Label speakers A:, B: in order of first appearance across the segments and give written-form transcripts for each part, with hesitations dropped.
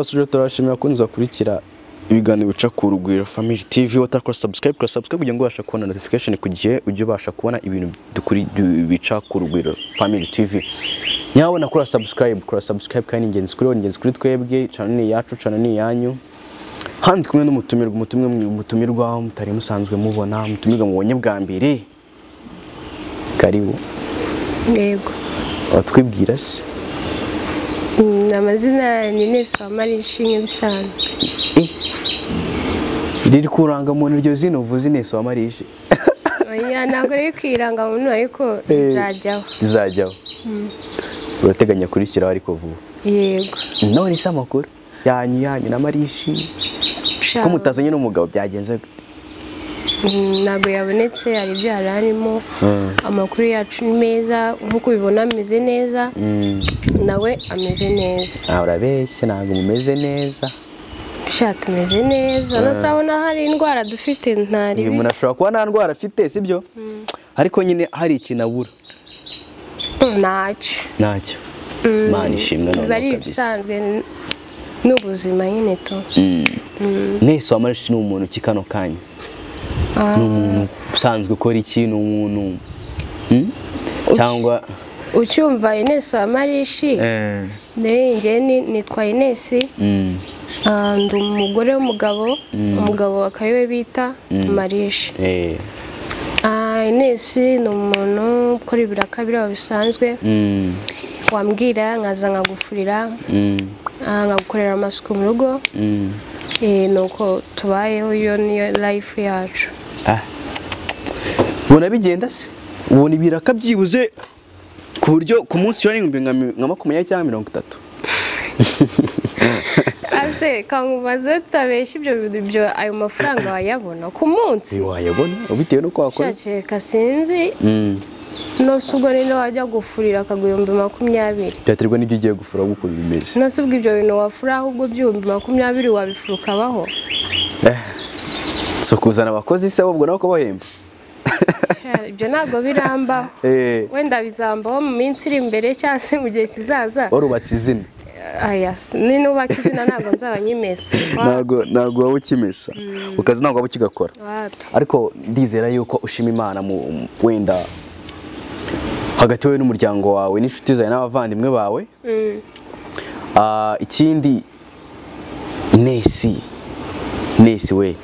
A: Turabasuje, turabashimira kunza kurikira ibiganiro bica ku Rugwiro Family TV. Watakora subscribe, kora subscribe kugira ngo ubashe kubona notification ku gihe, ujye ubasha kubona ibintu dukuri bica ku Rugwiro Family TV. Nyabona kora subscribe, kora subscribe kandi ingenzi kuri wowe, ingenzi kuri twebwe. Channel ni yacu, channel ni yanyu. Hano kumwe n'umutumirwa, umutumirwa mutari musanzwe mubona, umutumirwa mubonye bwa mbere. Karibu.
B: Yego.
A: Watwibwira se?
B: Amazina ni Ines Uwamarishi nk'ibisanzwe.
A: Riri kuranga muntu iryo zina uvuze, Ines Uwamarishi?
B: Oya, ntabwo riri kwiranga muntu, ariko rizajyaho.
A: Rizajyaho. Urateganya kurishyiraho ariko vuba?
B: Yego.
A: None se amakuru yanyu na Marishi? Ko mutazanye n'umugabo byagenze gute?
B: Ntabwo yabonetse, hari ibyo yari arimo. Amakuru yacu ni meza, nk'uko ubibona ameze neza, nawe ameze neza.
A: Urabeshya, ntabwo mumeze neza.
B: Sha, tumeze neza. Nose urabona hari indwara dufite? Ntari.
A: Uyu muntu ashobora kuba nta ndwara afite, sibyo? Ariko nyine hari ikintu abura.
B: Ntacyo.
A: Ntacyo. Imana ishimwe noneho
B: Biba ari
A: kabisa.
B: ibisanzwe n'ubuzima nyine tu.
A: Ines Uwamarishi ni umuntu ki kano kanya? Ni umuntu usanzwe ukora iki? Ni umuntu cyangwa
B: Ucyumva Ines Uwamarishi, njye nitwa Ines, ndi umugore w'umugabo, umugabo akaba ariwe bita Marishi. Ines ni umuntu ukora ibiraka biriho bisanzwe, wambwira nkaza nkagufurira, nkagukorera amasuku mu rugo. Nuko tubayeho, iyo niyo life yacu.
A: Ubona bigenda se? Ubona ibiraka byibuze ku buryo ku munsi wa 20,000 cyangwa 30?
B: Ase kankubaze, tutabeshya, ibyo bintu ibyo ayo mafaranga wayabona ku munsi?
A: Wayabona bitewe n'uko wakora.
B: Shakireka, sinzi. Nose ubwo rero wajya gufurira akaguha 20,000?
A: Byaterwa n'ibyo ugiye gufura uko bimeze.
B: Nose ubwo ibyo bintu wafura ahubwo 20,000 wabifura ukabaho?
A: So kuzana abakozi se ubwo nabo kubahemba?
B: Ibyo ntabwo birambaho. Wenda bizambaho mu minsi iri imbere cyangwa se mu gihe kizaza.
A: Warubatse izina.
B: Aya, ninubaka izina ntabwo nzaba nyimesa.
A: Ntabwo waba ukimesa. Ukazi ntabwo waba ukigakora. Ariko ndizera yuko ushima Imana mu wenda hagati wowe n'umuryango wawe n'inshuti zawe n'abavandimwe bawe. Ikindi Ines we,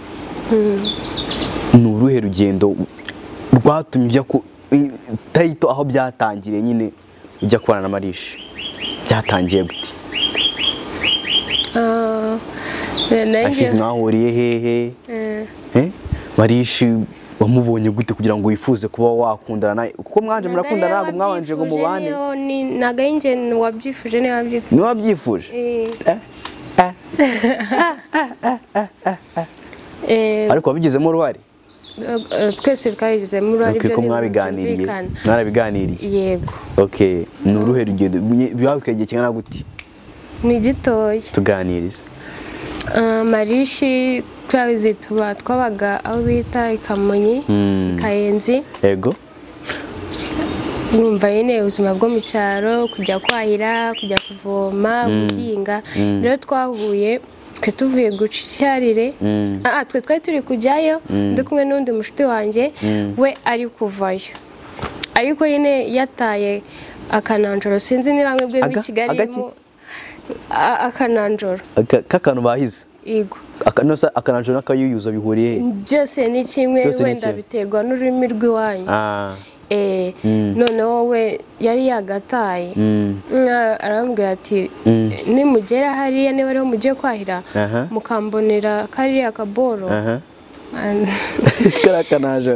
A: ni uruhe rugendo rwatumye ujya ku tayito, aho byatangiriye nyine ujya kubana na Marishi? Byatangiye gute? Mwahuriye hehe? Marishi wamubonye gute kugira ngo wifuze kuba wakundana nawe? Kuko mwanje murakundana, ntabwo mwabanje ngo mubane.
B: Ntabwo ari njye wabyifuje, niwe wabyifuje.
A: Niwe wabyifuje? Ariko wabigizemo uruhare?
B: Twese twabigizemo uruhare.
A: Ibyo mwabiganiriye? Mwarabiganiriye?
B: Yego.
A: Okay, ni uruhe rugendo byatwaye igihe kingana gute?
B: Ni gitoya.
A: Tuganirize.
B: Marishi twabizi tuba twabaga aho bita i Kamonyi, i Kayenzi.
A: Yego.
B: Numva nyine ubuzima bwo mu cyaro, kujya kwahira, kujya kuvoma, guhinga. Rero twahuye twe tuvuye guca icyarire. Twe twari turi kujyayo, ndi kumwe n'undi mushuti wanjye, we ari kuvayo. Ariko nyine yataye akananjoro, sinzi niba mwebwe muri Kigali akananjoro.
A: Kakantu bahize?
B: Yego.
A: Akananjoro n'akayuyuzo bihuriye?
B: Byose ni kimwe, wenda biterwa n'ururimi rw'iwanyu. Noneho we yari yagataye, arambwira ati nimugera hariya, niba ariho mugiye kwahira, mukambonera kariya kaboro, kariya kananjoro,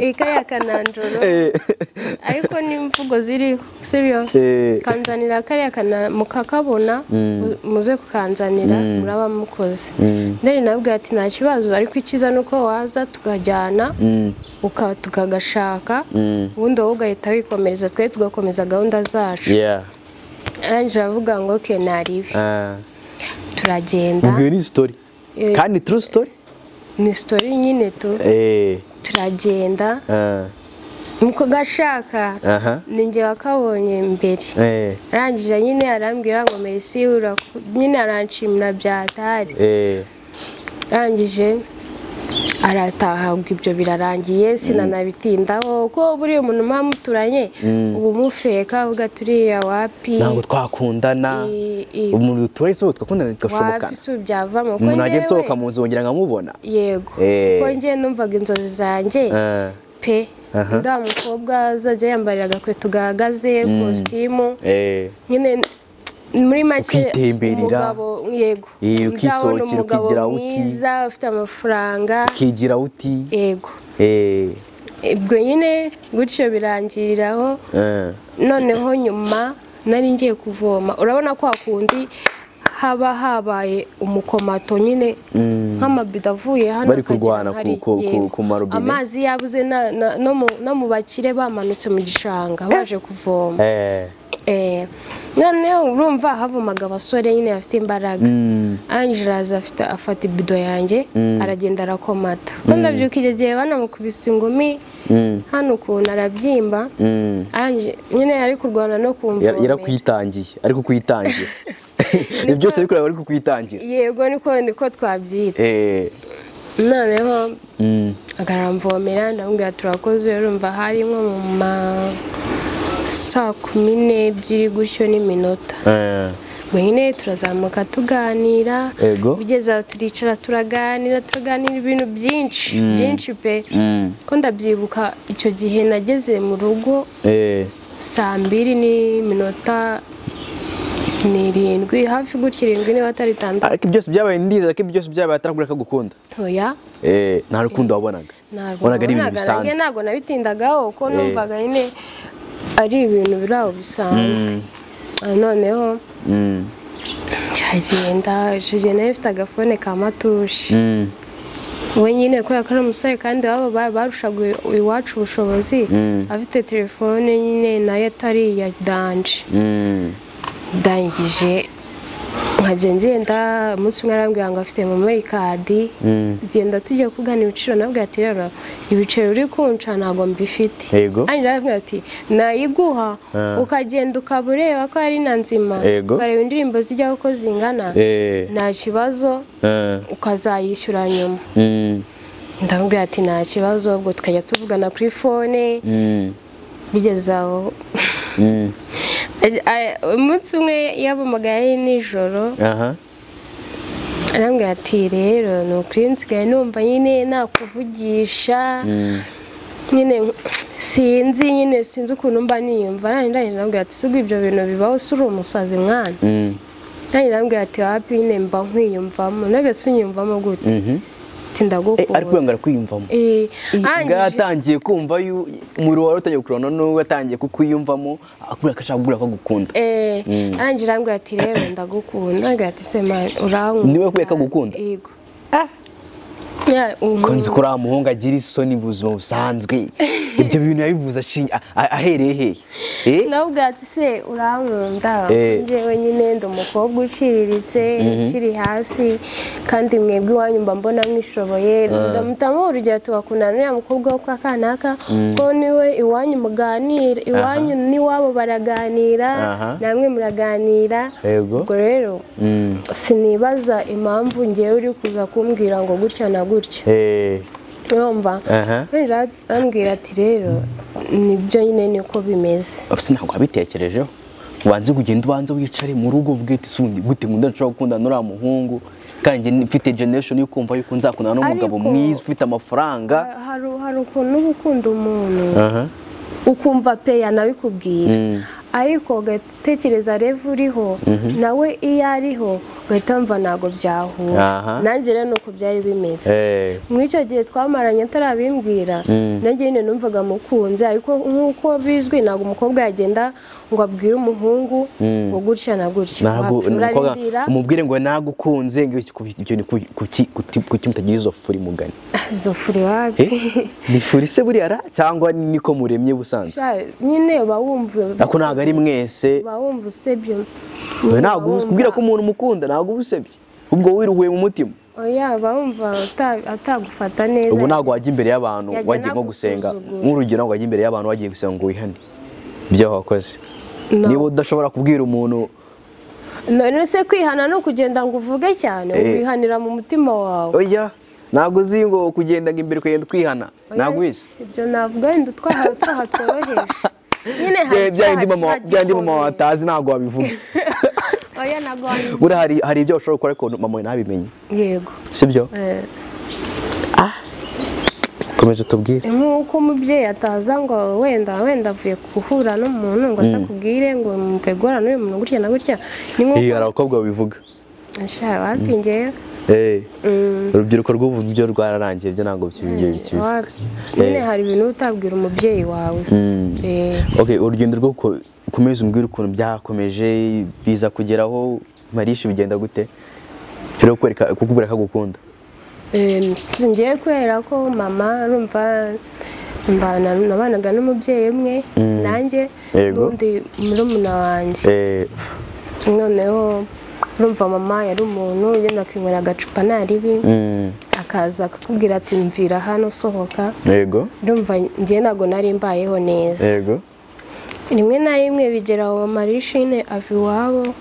B: ariko n'imvugo ziriho sibyo, kanzanira kariya mukakabona, muze kukanzanira, muraba mukoze. Ndari nabwira ati nta kibazo, ariko icyiza nuko waza tukajyana tukagashaka, ubundi wowe ugahita wikomereza, twe tugakomeza gahunda zacu. Arangije aravuga ngo okay, naribi. Turagenda.
A: Ubwo ni story. Kandi true story?
B: Ni story nyine tu. Turagenda. Muko gashaka ni njye wakabonye mbere. Arangije nyine arambwira ngo merci, nyine aranshimira byatari. Arangije arataha, ibyo birarangiye sinanabitindaho ko buri umuntu muba muturanye ubu mufeka uvuga turiya wapi
A: ntabwo twakundana, umuntu duturanye se twakundana tugashoboka
B: wapi se byavamo
A: ko umuntu ajya nsohoka mu nzu wongera nkamubona.
B: Yego, kuko njye numvaga inzozi zanjye pe nda mukobwa azajya yambarira agakweto gahagaze, kositimu nyine muri make umugabo. Yego,
A: ukisokera ukigira uti
B: mwiza ufite amafaranga
A: ukigira uti.
B: Yego, ubwo nyine gutyo birangiriraho. Noneho nyuma nari ngiye kuvoma, urabona ko hakundi haba habaye umukomato nyine nk'amabido avuye hano
A: bari kurwana ku marobine,
B: amazi yabuze no mu bakire bamanutse mu gishanga baje kuvoma. Noneho urumva havomaga abasore nyine bafite imbaraga. Angela araza afata ibido yanjye aragenda arakomata, ko ndabyuka icyo gihe banamukubise ingumi hano ukuntu arabyimba. Nyine yari kurwana no kumvomera,
A: yarakwitangiye ariko kuyitangira ibyo byose ariko bari kukwitangira.
B: Yego, niko twabyita. Noneho akaramvomera ndamubwira turakoze. Urumva hari nko mu ma 12:15 gutyo n'iminota. Ubwo nyine turazamuka tuganira, bigeze aho turicara turaganira ibintu byinshi byinshi pe. Ko ndabyibuka icyo gihe nageze mu rugo 2:07 hafi gutyo 7 niba atari 6.
A: Ariko byose byabaye ndiza, ariko byose byabaye atarakubwira ko agukunda.
B: Oya.
A: Nta rukundo wabonaga. Wabonaga ari ibintu bisanzwe.
B: Ntabwo nabitindagaho kuko numvaga nyine ari ibintu biri aho bisanzwe. Noneho cyagenda nari mfite agafone ka matushi. We nyine kubera ko ari umusore kandi babo barushaga iwacu ubushobozi, afite telefone nyine nayo atari iya danje. Ndangije nkajya ngenda, umunsi umwe arambwira ngo afite memory card, genda tujya kugana ibiciro. Nabwira ati rero ibiciro uri kunca ntabwo mbifite. Arambwira ati nayiguha ukagenda ukaba ureba ko ari na nzima, ukareba indirimbo zijyaho uko zingana, nta kibazo, ukazayishyura nyuma. Ndamubwira ati nta kibazo, ubwo tukajya tuvugana kuri fone. Bigeze aho umunsi umwe yabamagaye nijoro, arambwira ati rero ni ukuri nsigaye numva nyine nakuvugisha nyine sinzi ukuntu mba niyumva. Arambwira ati sibwo ibyo bintu bibaho, si uri umusazi mwana? Arambwira ati wapi nyine mba nkwiyumvamo. Ntabwo sinyumvamo gute? Ndagukunda.
A: Ariko ngo arakwiyumvamo. Bwatangiye kumva umuriro wawe utangiye kurona n'ubwo atangiye kukwiyumvamo akubwira ko ashaka kugura ko agukunda.
B: Arangije arambwira ati rero ndagukunda. Arambwira ati se man urankunda.
A: Niwe kubera ko agukunda?
B: Yego.
A: Ko nzi ko uriya muhungu agira isoni mu buzima busanzwe, ibyo bintu yabivuze ahereye hehe?
B: Nawe ati se urankunda, njyewe nyine ndi umukobwa uciriritse ukiri hasi, kandi mwebwe iwanyu mba mbona mwishoboye. Ndamutamo urugero tubakundana n'uriya mukobwa wo kwa kanaka, ko niwe iwanyu muganira, iwanyu n'iwabo baraganira, namwe muraganira. Ubwo rero sinibaza impamvu njyewe uri kuza kumbwira ngo gutya na gutya. Urumva arambwira ati rero nibyo nyine niko bimeze.
A: Ntabwo wabitekerejeho, ubanze kugenda ubanze wicare mu rugo uvuge ati sundi gute nkunda nshobora gukundana n'uriya muhungu, kandi mfite generation yo kumva yuko nzakundana n'umugabo mwiza ufite amafaranga.
B: Hari ukuntu uba ukunda umuntu ukumva pe yanabikubwira, ariko ugatekereza revu uriho nawe iyo ariho ugahita wumva ntabwo byahura. Nanjye rero nuko byari bimeze muri icyo gihe twamaranye atarabimbwira, nanjye nyine numvaga mukunze, ariko nk'uko bizwi ntabwo umukobwa yagenda ngo abwire umuhungu ngo gutya na gutya,
A: umubwire ngo nagukunze, kuki mutagira izo furi mugani?
B: Izo furi wapi?
A: Ni furi se buriya ra cyangwa niko muremye busanzwe?
B: Nyine uba wumva
A: ariko ntabwo ari mwese,
B: uba wumva usebye.
A: Ntabwo kubwira ko umuntu umukunda ntabwo uba usebye. Ubwo wiruhuye mu mutima.
B: Oya, bumva atagufata neza.
A: Ubu ntabwo wajya imbere y'abantu wagiye nko gusenga, nk'urugero ngo wajya imbere y'abantu wagiye gusenga ngo wihane ibyo wakoze. Niba udashobora kubwira umuntu.
B: None se kwihana no kugenda ngo uvuge cyane, wihanira mu mutima wawe.
A: Oya, ntabwo uzi ngo kugenda ngo imbere ukagenda kwihana, ntabwo ubizi.
B: Ibyo navuga wenda utwaha tworoheje. Nyine hari
A: byandi mama watazi ntabwo wabivuga.
B: Oya, ntabwo wabivuga.
A: Buriya hari ibyo ushobora gukora ariko mama ntabimenye.
B: Yego.
A: Sibyo? Komeza utubwire.
B: Nk'uko umubyeyi ataza ngo wenda avuye guhura n'umuntu ngo aze akubwire ngo mve guhura n'uyu muntu gutya na gutya. Ni nk'uko
A: hari abakobwa babivuga.
B: Wapi ngewe.
A: Urubyiruko rw'ubu byo rwararangiye, byo ntabwo bikibivuga.
B: Nyine hari ibintu utabwira umubyeyi wawe.
A: Okay, urugendo rwo komeza umbwire ukuntu byakomeje biza kugeraho Marisha bigenda gute? Rero kwereka kukubwira ko agukunda.
B: Ngiye kubera ko mama urumva nabanaga n'umubyeyi umwe nanjye n'undi murumuna wanjye. Noneho urumva mama yari umuntu ugenda akinywera agacupa naribi, akaza akakubwira ati mvira hano sohoka.
A: Yego.
B: Urumva ngiye ntabwo nari mbayeho neza.
A: Yego.
B: Rimwe na rimwe bigera aho Marishine ava iwabo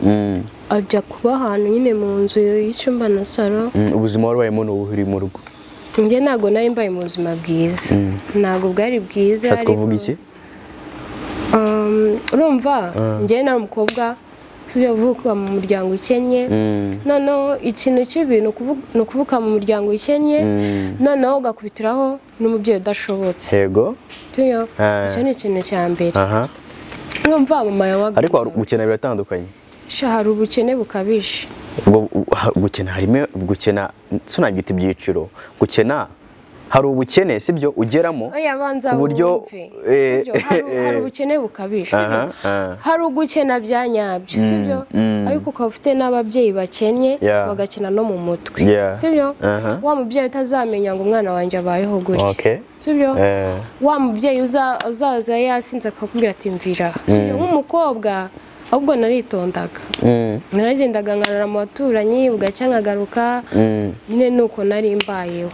B: ajya kuba ahantu nyine mu nzu y'icyumba na salo.
A: Ubuzima wari ubayemo ni ubuhe uri mu rugo?
B: Njye ntabwo nari mbaye mu buzima bwiza, ntabwo bwari bwiza.
A: Ushatse kuvuga iki?
B: Urumva njye nari umukobwa usibye kuvuka mu muryango ukennye, noneho ikintu cy'ibintu ni ukuvuka mu muryango ukennye, noneho ugakubitiraho n'umubyeyi udashobotse.
A: Yego.
B: Icyo ni ikintu cya mbere. Urumva mama yabaga.
A: Ariko gukena biratandukanye.
B: Hari ubukene bukabije.
A: Gukena harimo gukena sinagita ibyiciro. Gukena hari ubukene sibyo ugeramo
B: uburyo hari ubukene bukabije sibyo, hari ugukena bya nyabyo sibyo, ariko ukaba ufite n'ababyeyi bakennye bagakena no mu mutwe sibyo. Wa mubyeyi utazamenya ngo umwana wanjye abayeho gutya sibyo, wa mubyeyi uzaza yasinze akakubwira ati mvira sibyo. Nk'umukobwa ahubwo naritondaga, naragendaga nkarara mu baturanyi bugacya nkagaruka, nyine nuko nari mbayeho.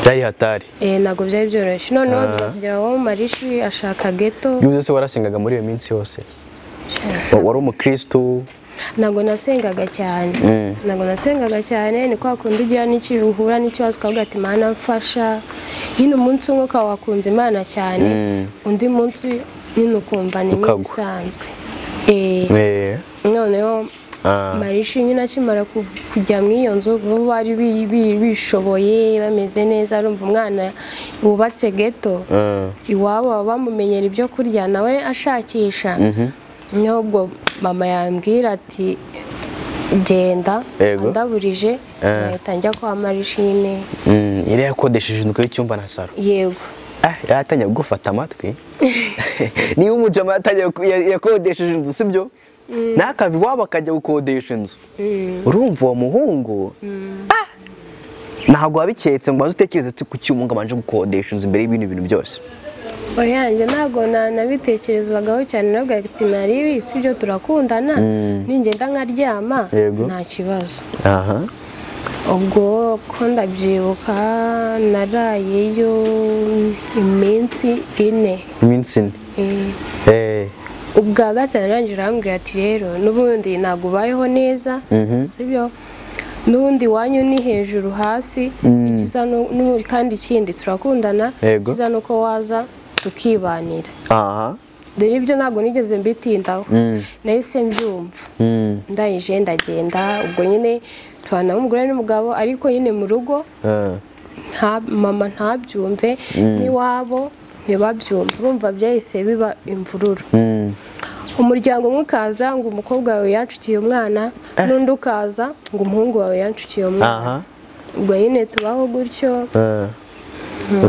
A: Byari hatari.
B: Ntabwo byari byoroshye. Noneho biza kugera aho Marishi ashaka geto.
A: Yuze se warasengaga muri iyo minsi yose? Wari umukristo?
B: Ntabwo nasengaga cyane. Ntabwo nasengaga cyane, ni kwa kundi ugira n'icyo uhura n'ikibazo ukavuga ati Mana mfasha. Nyine umunsi umwe ukaba wakunze Imana cyane, undi munsi nyine ukumva ni ibisanzwe. Noneho Marishi nyine akimara kujya mu iyo nzu bo bari bishoboye bameze neza, arumva umwana wubatse geto iwabo bamumenyera ibyo kurya nawe ashakisha. Nubwo mama yambwira ati genda andaburije, nkahita njya kwa Marishine.
A: Yari yakodesheje inzu y'icyumba na salo.
B: Yego.
A: Yaratangiye gufata amatwi. Niba umujama yatangiye yakodesheje inzu sibyo? Nakava iwabo akajya gukodesha inzu. Urumva uwo muhungu ntabwo wabiketse ngo utekereze ku cy'umuhungu abanje gukodesha inzu imbere y'ibindi bintu byose.
B: Oya, njye ntabwo nabitekerezagaho cyane, nabwo ati naribi sibyo turakundana, ningenda nkaryama nta kibazo. Ubwo ko ndabyibuka narayeyo iminsi ine.
A: Iminsi ine.
B: Ubwa gatanu arangije arambwira ati rero n'ubundi ntabwo ubayeho neza sibyo, n'ubundi wanyu ni hejuru hasi, ikiza kandi ikindi turakundana, ikiza nuko waza tukibanira. Dore ibyo ntabwo nigeze mbitindaho, nahise mbyumva ndangije ndagenda. Ubwo nyine tubana n'umugore n'umugabo, ariko nyine mu rugo mama ntabyumve n'iwabo ntibabyumve, bumva byahise biba imvururu. Umuryango umwe ukaza ngo umukobwa wawe yanshukiye umwana, n'undi ukaza ngo umuhungu wawe yanshukiye umwana. Ubwo nyine tubaho gutyo.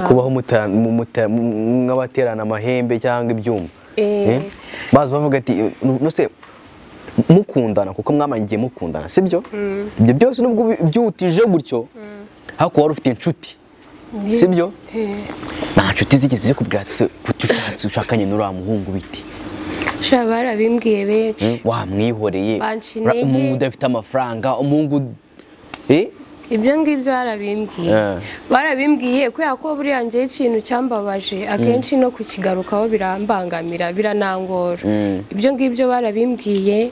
A: Kubaho nk'abaterana amahembe cyangwa ibyuma. Baza bavuga ati nose mukundana kuko mwamanye mukundana sibyo? Ibyo byose nubwo byutije gutyo, ariko wari ufite inshuti sibyo? Nta nshuti zigeze zikubwira ati ushakanye n'uriya muhungu biti.
B: Sha barabimbwiye benshi.
A: Wamwihoreye umuhungu udafite amafaranga, umuhungu ibyo
B: ngibyo barabimbwiye. Barabimbwiye kubera ko buriya njye ikintu cyambabaje akenshi no kukigarukaho birambangamira biranangora. Ibyo ngibyo barabimbwiye,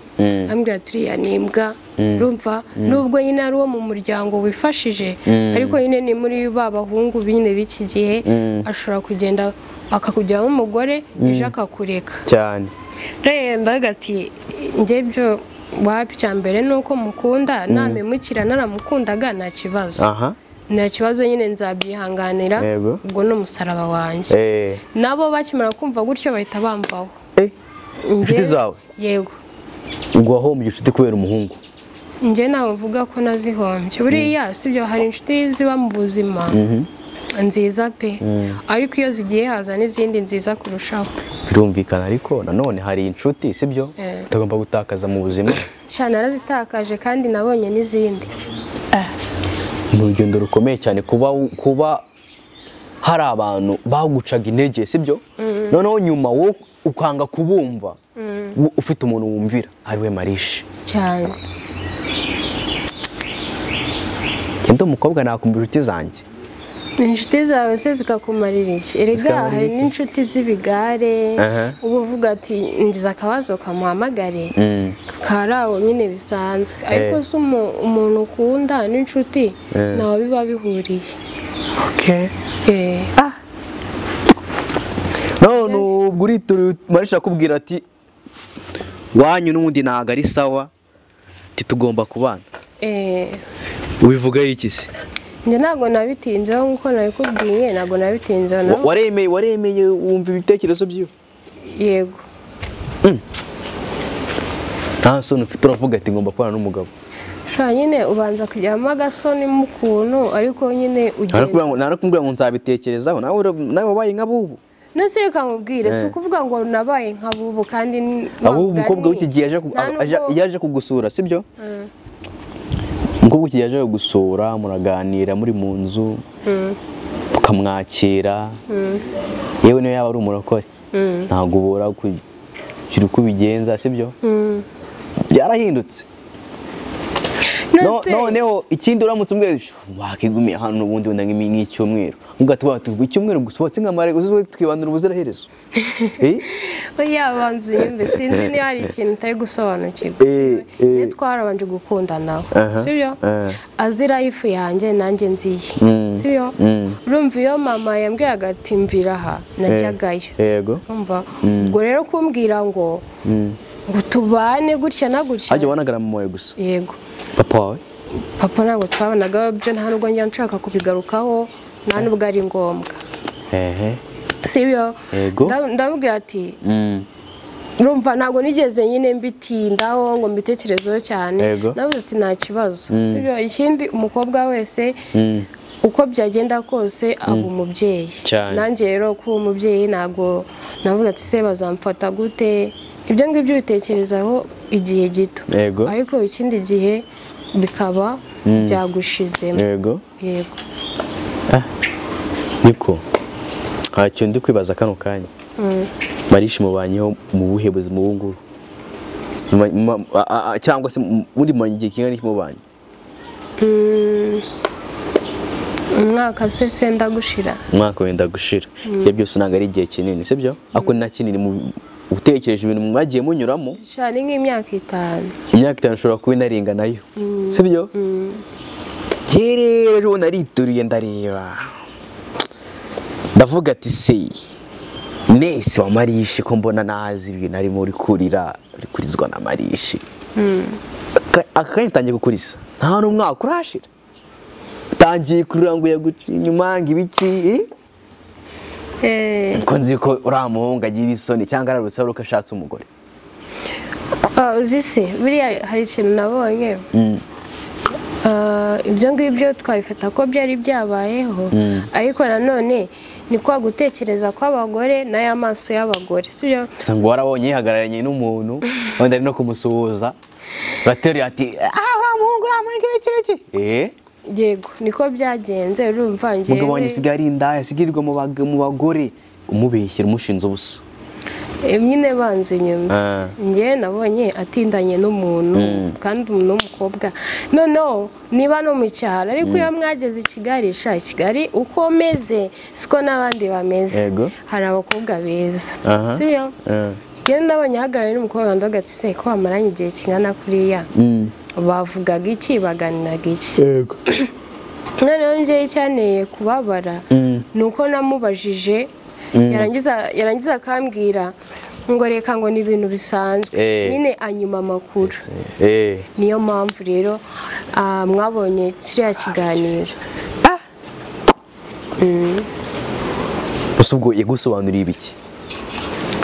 B: ambwira turiya nimbwa, urumva nubwo nyine ari uwo mu muryango wifashije, ariko nyine ni muri ba bahungu nyine b'iki gihe ashobora kugenda akakujyamo umugore ejo akakureka
A: cyane.
B: Rero ndavuga ati njye byo wapi, cya mbere nuko mukunda namemukira naramukundaga nta kibazo. Nta kibazo nyine nzabyihanganira, ubwo ni umusaraba wanjye. Nabo bakimara kumva gutyo bahita bamvaho.
A: Inshuti zawe?
B: Yego.
A: Ubwo wahombye inshuti kubera umuhungu?
B: Njye ntabwo mvuga ko nazihombye. Buriya sibyo, hari inshuti ziba mu buzima nziza pe, ariko iyo zigiye haza n'izindi nziza kurushaho.
A: Birumvikana, ariko nanone hari inshuti sibyo utagomba gutakaza mu buzima.
B: Cyane narazitakaje kandi nabonye n'izindi.
A: Ni urugendo rukomeye cyane kuba hari abantu bagucaga intege sibyo, noneho nyuma wo ukanga kubumva ufite umuntu wumvira ari we Marishi
B: cyane.
A: Ngende umukobwa nakumva inshuti zanjye.
B: Inshuti zawe se zikakumarira iki? Erega hari n'inshuti z'ibigare, uba uvuga ati ngize akabazo kamuhamagare, kari aho nyine bisanzwe. Ariko se umuntu ukunda n'inshuti ntaho biba bihuriye.
A: None ubwo uritura Marisha akubwira ati wanyu n'ubundi ntago ari sawa, tugomba kubana. Ubivuga iki se?
B: Njye ntabwo nabitinzeho nkuko nabikubwiye, ntabwo nabitinzeho.
A: Waremeye wumva ibitekerezo byiwe?
B: Yego.
A: Nta soni ufite uravuga ati ngomba kubana n'umugabo?
B: Sha nyine ubanza kujyamo agasoni mu kuntu, ariko nyine ugenda.
A: Narakubwira ngo nzabitekerezaho, nawe wabaye nk'abubu.
B: None reka nkubwire, si ukuvuga ngo nabaye nk'abubu kandi
A: abubu umukobwa w'iki gihe yaje kugusura sibyo? Umukobwa w'iki gihe yaje kugusura, muraganira muri mu nzu, ukamwakira, yewe niyo yaba ari umurokore ntabwo ubura kugira uko ubigenza sibyo? Byarahindutse. Noneho ikindi uramutse umbwira wakigumiye hano ubundi wenda nk'icyumweru, ugatuba icyumweru gusa watse nkamare gusa twibanira ubuziraherezo.
B: Oya banzu yumve, sinzi niba hari ikintu utari gusobanukirwa. Iyo twarabanje gukundanaho sibyo, azira ifu yanjye nanjye nziye sibyo. Urumva iyo mama yambwiraga ati mvira aha najyagayo.
A: Yego.
B: Urumva ubwo rero kumbwira ngo tubane gutya na gutya.
A: Ajya wanagara mama wawe gusa?
B: Yego.
A: Papa wawe?
B: Papa ntabwo twabonaga byo, nta nubwo njya nshaka kubigarukaho, nta nubwo ari ngombwa. Sibyo? Ndamubwira ati urumva ntabwo nigeze nyine mbitindaho ngo mbitekerezeho cyane, navuze ati nta kibazo. Sibyo? Ikindi umukobwa wese uko byagenda kose aba umubyeyi. Nanjye rero kuba umubyeyi ntabwo navuga ati se bazamfata gute, ibyo ngibyo bitekerezaho igihe gito, ariko ikindi gihe bikaba byagushizemo.
A: Yego.
B: Yego.
A: Niko ntacyo ndi kwibaza kano kanya. Marishi mubanyeho mu buhe buzima ubu ngubu? Cyangwa se muri mu gihe kingana iki mubanye?
B: Umwaka se wenda gushira.
A: Umwaka wenda gushira. Ibyo byose ntabwo ari igihe kinini, sibyo? Ariko na kinini utekereje ibintu mwagiye munyuramo.
B: Cyane nk'imyaka 5.
A: Imyaka 5 ushobora kuba inarenga nayo. Sibyo? Rero narituriye ndareba. Ndavuga ati se Nesi wa Marishi ko mbona nazi ibintu arimo uri kurira, uri kurizwa na Marishi. Akanya tangiye gukuriza. Nta n'umwaka urashira. Tangiye kurira ngo yaguca inyuma ngo ibiki? Ko nzi ko uriya muhungu agira isoni cyangwa ararutse ari uko ashatse umugore.
B: Uzi se buriya hari ikintu nabonye. Ibyo ngibyo twabifata ko byari byabayeho, ariko nanone ni kwa gutekereza kw'abagore n'ay'amaso y'abagore, sibyo?
A: Gusa ngo warabonye yihagararanye n'umuntu wenda ari no kumusuhuza, urateruye ati uriya muhungu uriya muhungu iki iki.
B: Yego niko byagenze. Urumva njyewe
A: umugabo wanjye asigaye ari indaya, asigaye yirirwa mu bagore, umubeshyira umushinze ubusa.
B: Nyine banze inyuma. Njye nabonye atindanye n'umuntu kandi umuntu w'umukobwa. Noneho niba no mu cyaro ariko iyo mwageze i Kigali, sha Kigali uko meze siko n'abandi bameze. Hari abakobwa beza. Sibyo? Njye nabonye ahagararanye n'umukobwa ndavuga ati se ko bamaranye igihe kingana kuriya. Bavugaga iki, baganiraga iki.
A: Yego.
B: Noneho njye cyaneye kubabara nuko namubajije yarangiza akambwira ngo reka ngo ni ibintu bisanzwe nyine anyuma amakuru. Niyo mpamvu rero mwabonye kiriya kiganiro.
A: Gusa ubwo yagusobanuriye ibiki?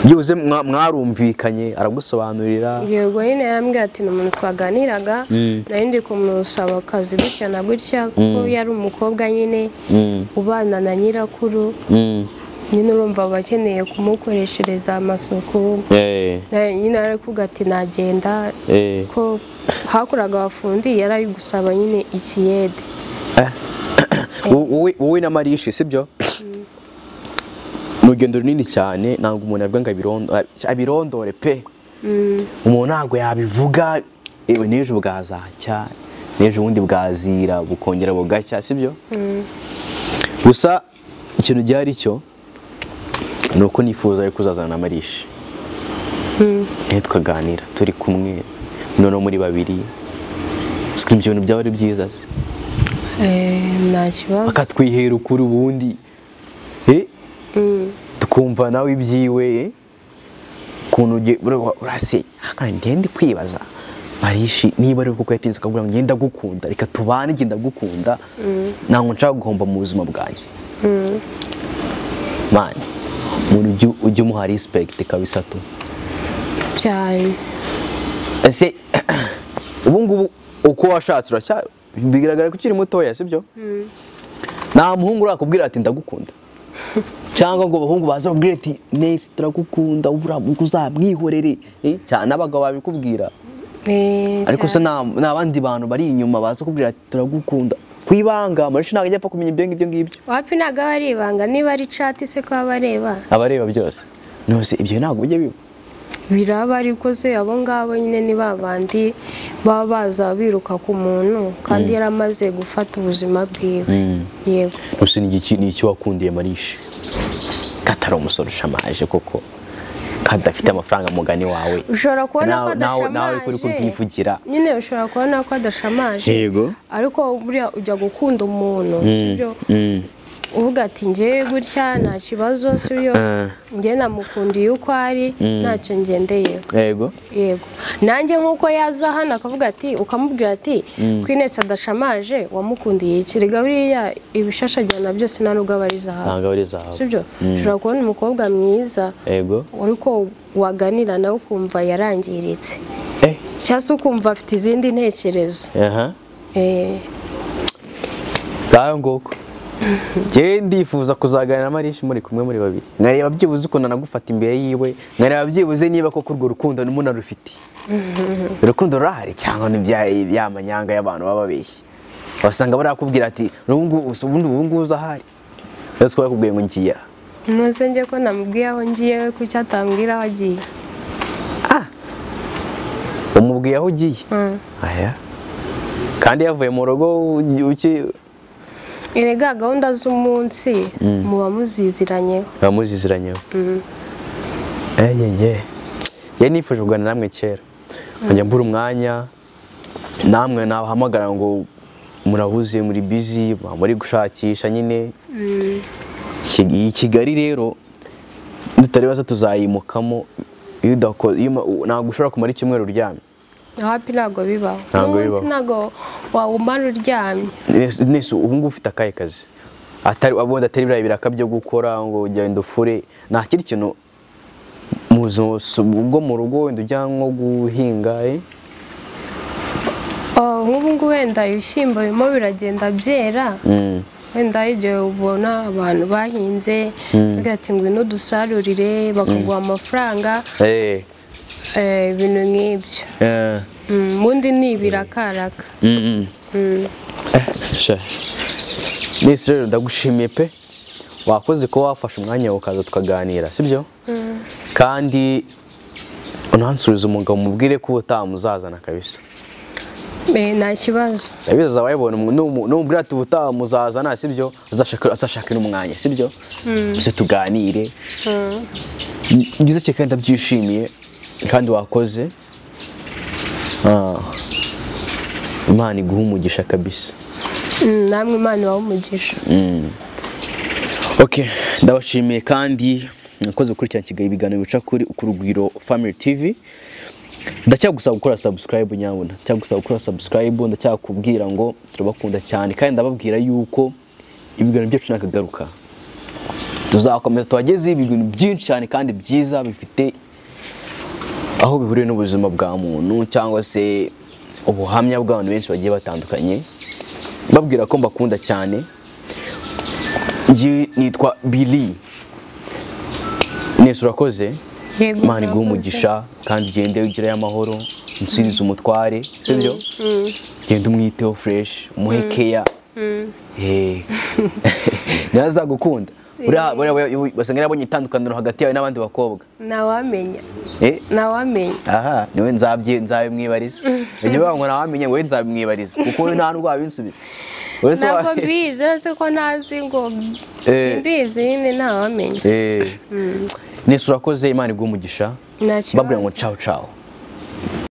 A: Byuze mwarumvikanye aragusobanurira?
B: Yego nyine yarambwiye ati ni umuntu twaganiraga, nari ndi kumusaba akazi gutya na gutya kuko yari umukobwa nyine ubana na nyirakuru. Nyine urumva bakeneye kumukoreshereza amasuku. Nyine ari kuvuga ati nagenda ko hakoraga abafundi yari ari gusaba nyine ikiyede.
A: Wowe na Marishi sibyo? Urugendo runini cyane ntabwo umuntu avuga ngo abirondore pe. Umuntu ntabwo yabivuga n'ejo bwazacya, n'ejo bundi bwazira bukongera bugacya sibyo? Gusa ikintu gihari cyo nuko nifuza yo kuzazana na Marishi. Twaganira turi kumwe noneho muri babiri. Ibyo bintu byaba ari byiza se?
B: Nta kibazo.
A: Akatwihera ukuri ubundi. Tukumva nawe ibyiwe ukuntu urase ngende kwibaza Marishi niba ari kuko yatinze akabwira ngo ngenda gukunda reka tubane ngenda gukunda ntabwo nshaka guhomba mu buzima bwanjye. Man, umuntu ujye umuha respect kabisa tu.
B: Cyane.
A: Ese ubu ngubu uko washatse urashya bigaragara ko ukiri mutoya sibyo? Nta muhungu urakubwira ati ndagukunda. Cyangwa ngo abahungu baza babwire ati nese turagukunda ubura uzamwihorere cyane abagabo babikubwira. Ariko se n'abandi bantu bari inyuma baza kubwira ati turagukunda kwibanga Marishi ntabwo ajya apfa kumenya ibyo ngibyo ngibyo.
B: Wapi ntabwo aba ari ibanga niba ari chat se ko abareba.
A: Abareba byose. Nose ibyo ntabwo bijya biba.
B: Biraba ariko se abo ngabo nyine ni babandi baba baza biruka ku muntu kandi yaramaze gufata ubuzima bwiwe. Yego.
A: Gusa ni iki wakundiye Marishi? Katari umusore ushamaje koko kandi afite amafaranga mugani wawe.
B: Ushobora kubona ko adashamaje.
A: Nawe kuri kubyivugira.
B: Nyine ushobora kubona ko adashamaje.
A: Yego.
B: Ariko buriya ujya gukunda umuntu sibyo? Uvuga ati ngiye gutya nta kibazo sibyo? Ngiye namukundiye uko ari ntacyo ngendeyeho.
A: Yego.
B: Yego. Nanjye nkuko yaza hano akavuga ati ukamubwira ati Queen adashamaje wamukundiye iki? Rega buriya ibishashagirana byose nta nubwo aba ari zahabu.
A: Ntabwo ari zahabu.
B: Sibyo? Ushobora kubona umukobwa mwiza.
A: Yego.
B: Ariko waganira nawe ukumva yarangiritse. Cyangwa se ukumva afite izindi ntekerezo.
A: Ngaho nguko. Njye ndifuza kuzaganira na Marishi muri kumwe muri babiri. Nkareba byibuze ukuntu anagufata imbere yiwe, nkareba byibuze niba koko urwo rukundo n'umunarufite. Urukundo rurahari cyangwa ni bya manyanga y'abantu baba babeshye. Wasanga barakubwira ati ubundi ubu ngubu uzahari. Rero twakubwiye bakubwiye ngo ngiye.
B: Nose njye ko namubwiye aho ngiye kuki atambwira aho agiye?
A: Umubwiye aho ugiye? Aya. Kandi yavuye mu rugo uki
B: Erega gahunda z'umunsi muba muziziranyeho.
A: Muba muziziranyeho. Njye nifuje kuganira namwe kera. Nkajya mbura umwanya namwe nabahamagara ngo murahuze muri busy muri gushakisha nyine. Iyi Kigali rero tutari tuzayimukamo iyo ntabwo ushobora kumara icyumweru uryamye.
B: Hapi ntabwo bibaho. Umunsi ntabwo wawumara uryamye.
A: Nese ubu ngubu ufite akahe kazi? Atari ubundi atari biriya biraka byo gukora ngo ugende ufure nta kindi kintu mu buzima bwo mu rugo wenda ujya nko guhinga.
B: Nk'ubu ngubu wenda ibishyimbo birimo biragenda byera. Wenda igihe ubona abantu bahinze bavuga ati ngwino dusarurire bakaguha amafaranga. Ibintu nk'ibyo. Ubundi ni ibirakaraka.
A: Nese rero ndagushimiye pe wakoze ko wafashe umwanya ukaza tukaganira sibyo? Kandi unansubiza umugabo mubwire ko ubutaha muzazana kabisa.
B: Nta kibazo.
A: Ndabizi abayibona numubwira ati ubutaha muzazana, sibyo? Azashaka n'umwanya, sibyo? Tuze tuganire. Byiza cyane kandi ndabyishimiye kandi wakoze. Imana iguhe umugisha kabisa.
B: Namwe Imana ibahe umugisha.
A: Okay, ndabashimiye kandi mwakoze gukurikirana Kigali ibiganiro bica kuri Urugwiro Family TV. Ndacyagusaba gukora subscribe nyabuna, ndacyagusaba gukora subscribe, ndacyakubwira ngo turabakunda cyane kandi ndababwira yuko ibiganiro byacu nakagaruka. Tuzakomeza tubageze ibintu byinshi cyane kandi byiza bifite aho bihuriye n'ubuzima bwa muntu cyangwa se ubuhamya bw'abantu benshi bagiye batandukanye. Babwira ko mbakunda cyane. Njye nitwa Billy. Nese urakoze. Imana iguhe umugisha kandi ugende ugire amahoro, unsirize umutware, sibyo? Genda umwiteho fresh, umuhe care. Ntazagukunda. Uriya basanga yarabonye itandukaniro hagati yawe n'abandi bakobwa.
B: Ntawamenya. Ntawamenya.
A: Aha, niwe nzabimwibariza. Ibyo bavuga ngo ntawamenya, wowe nzabimwibariza kuko wowe nta nubwo wabinsubiza.
B: Ntabwo mbizi, uretse ko ntazi ngo simbizi nyine ntawamenya.
A: Nese urakoze, Imana iguhe umugisha. Babwira ngo ciao ciao.